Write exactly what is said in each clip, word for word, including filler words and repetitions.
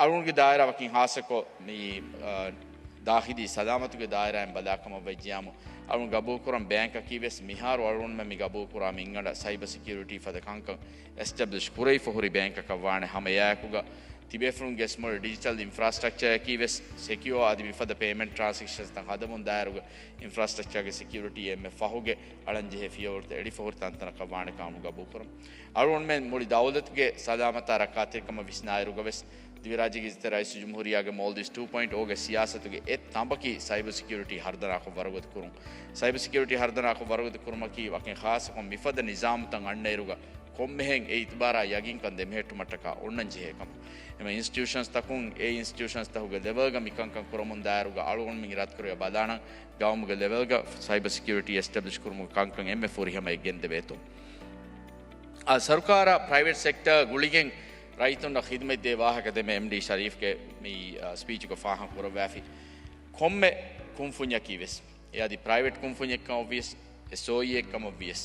އަޅުގަނޑުގެ ދާއިރާ ވަކިން ހާއްސަކޮށް މި، އާ، ދާޚިލީ ސަލާމަތުގެ ދާއިރާއިން ބަލާ ކަމަށް ވެއްޖިޔާމު، އަޅުގަނޑު ގަބޫލުކުރަން ބޭންކަކީ ވެސް މިހާރު އަޅުގަނޑުމެން މި ގަބޫލުކުރާ މިންގަނޑަށް ސައިބަ ސެކިއުރިޓީ ފަދަ ކަންކަން އެސްޓެބްލިޝް ކުރެވިފަ ހުރި ބޭންކަކަށް ވާނެ. ހަމަ އެއާއެކުގަ ތިބޭފުޅުންގެ ވެސް މުޅި ޑިޖިޓަލް އިންފްރާސްޓްރަކްޗަރއަކީ ވެސް ސެކިއޯ އަދި މިފަދަ ޕޭމެންޓް ޓްރާންސެކްޝަންސްތައް ހަދަމުން ދާއިރުގަ އިންފްރާސްޓްރަކްޗާގެ ސެކިއުރިޓީ އެންމެ ފަހުގެ އަޅަންޖެހޭ ފިޔަވަޅުތައް އެޅިފަ ހުރި ތަންތަނަކަށް ވާނެ ކަމަށް ގަބޫލުކުރަން. އަޅުގަނޑުމެން މުޅި ދައުލަތުގެ ސަލާމަތާ ރައްކާތެރިކަމަށް ވިސްނާއިރުގަ ވެސް ދިވެހިރާއްޖޭގެ އިއްޒަތްތެރި ރައީސުލްޖުމްހޫރިއްޔާގެ މޯލްޑިވްސް ޓޫ ޕޮއިންޓް އޯގެ ސިޔާސަތުގެ އެއް ތަނބަކީ ސައިބަ ސެކިއުރިޓީ ހަރުދަނާކޮށް ވަރުގަދަ ކުރުން. ސައިބަ ސެކިއުރިޓީ ހަރުދަނާކޮށް ވަރުގަދަ ކުރުމަކީ ވަކިން ޚާއްޞަކޮށް މިފަދަ ނިޒާމުތައް އަންނައިރުގަ ކޮންމެހެން އެ އިތުބާރާ ޔަގީންކަން ދެމެހެއްޓުމަށްޓަކާ އޮންނަން ޖެހޭ ކަމަށް. އެމަ އިންސްޓިޓިއުޝަންސްތަކުން އެ އިންސްޓިޓިއުޝަންސްތަކުގެ ލެވެލްގަ މިކަންކަން ކުރަމުން ދާއިރުގަ އަޅުގަނޑުމެން އިރާދަކުރެއްވިޔާ ބަލާނަން ގައުމުގެ ލެވެލްގަ ސައިބަ ސެކިއުރިޓީ އެސްޓެބްލިޝް ކުރުމުގެ ކަންކަން އެންމެ ފުރިހަމަޔަށް ގެންދެވޭތޯ. އާ، ސަރުކާރާ ޕްރައިވެޓް ސެކްޓަރ ގުޅިގެން ރައްޔިތުންނަށް ޚިދުމަތްދޭ ވާހަކަ ދެމެ އެމްޑީ ޝަރީފްގެ މި، އާ، ސްޕީޗުގަ ފާހަގަ ކުރައްވާފި. ކޮންމެ ކުންފުންޏަކީ ވެސް، އެ އަދި ޕްރައިވެޓް ކުންފުންޏެއްކަމަށްވިޔަސް، އެސްއޯއީއެއްކަމަށްވިޔަސް،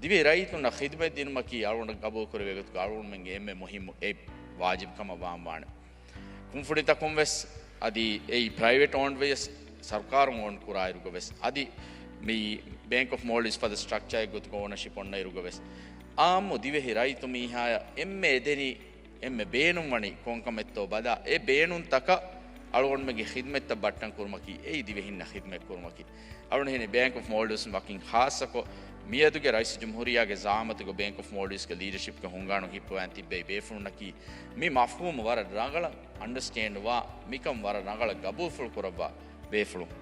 ދިވެހި ރައްޔިތުންނަށް ޚިދުމަތް ދިނުމަކީ އަޅުގަނޑަށް ގަބޫލުކުރެވޭ ގޮތުގަ އަޅުގަނޑުމެންގެ އެންމެ މުހިއްމު އެއް ވާޖިބު ކަމަށް ވާން ވާނެ. ކުންފުނިތަކުން ވެސް އަދި އެއީ ޕްރައިވެޓް އޯންޑް ވިޔަސް ސަރުކާރުން އޯން ކުރާއިރުގަ ވެސް އަދި މި ބޭންކް އޮފް މޯލްޑިވްސް ފަދަ ސްޓްރަކްޗާއެއް ގޮތުގަ އޯނަޝިޕް އޮންނައިރުގަ ވެސް އާއްމު ދިވެހި ރައްޔިތު މީހާޔަށް އެންމެ އެދެނީ އެންމެ ބޭނުންވަނީ ކޮންކަމެއްތޯ ބަލާ، އެ ބޭނުންތަކަށް އަޅުގަނޑުމެންގެ ޚިދުމަތްތައް ބައްޓަން ކުރުމަކީ، އެއީ ދިވެހިންނަށް ޚިދުމަތް ކުރުމަކީ. އަޅުގަނޑު ހިނި ބޭންކް އޮފް މޯލްޑިވްސް ވަކިން ޚާއްޞަކޮށް މިއަދުގެ ރައީސުލްޖުމްހޫރިއްޔާގެ ޒައާމަތުގަ ބޭންކް އޮފް މޯލްޑިވްސްގެ ލީޑަޝިޕްގެ ހުންގާނު ހިއްޕަވާން ތިއްބެވި ބޭފުޅުންނަކީ މި މަފްހޫމު ވަރަށް ރަނގަޅަށް އަންޑަސްޓޭންޑްވާ، މިކަން ވަރަށް ރަނގަޅަށް ގަބޫލުފުޅު ކުރައްވާ ބޭފުޅުން.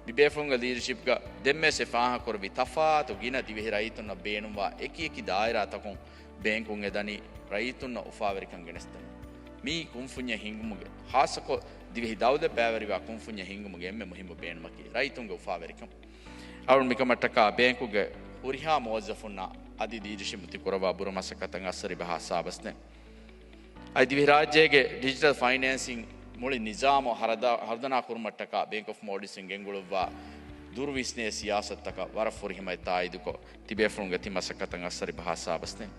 މި ބޭފުޅުންގެ ލީޑަޝިޕްގަ ދެންމެސް އެ ފާހަގަކުރެއްވި ތަފާތު ގިނަ ދިވެހި ރައްޔިތުންނަށް ބޭނުންވާ އެކިއެކި ދާއިރާތަކުން ބޭންކުން އެދަނީ ރައްޔިތުންނަށް އުފާވެރިކަން ގެނެސްދެން. މީ ކުންފުންޏެއް ހިންގުމުގެ، ޚާއްޞަކޮށް ދިވެހި ދައުލަތް ބައިވެރިވާ ކުންފުންޏެއް ހިންގުމުގެ އެންމެ މުހިއްމު ބޭނުމަކީ ރައްޔިތުންގެ އުފާވެރިކަން. އަޅުގަނޑު މިކަމަށްޓަކާ ބޭންކުގެ ހުރިހާ މުވައްޒަފުންނާ އަދި ލީޑަޝިޕް މުތި ކުރައްވާ ބުރަ މަސައްކަތަށް އައްސަރި ބަހާ ސާބަސްދޭން. އަދި ދިވެހިރާއްޖޭގެ ޑިޖިޓަލް ފައިނޭންސިން މުޅި ނިޒާމު ހަރަދާ-، ހަރުދަނާ ކުރުމަށްޓަކާ ބޭންކް އޮފް މޯލްޑިވްސްއިން ގެންގުޅުއްވާ ދުރުވިސްނޭ ސިޔާސަތުތަކަށް ވަރަށް ފުރިހަމައަށް ތާއީދުކޮށް، ތިބޭފުޅުންގެ ތި މަސައްކަތަށް އައްސަރި ބަހާ ސާބަސްދޭން.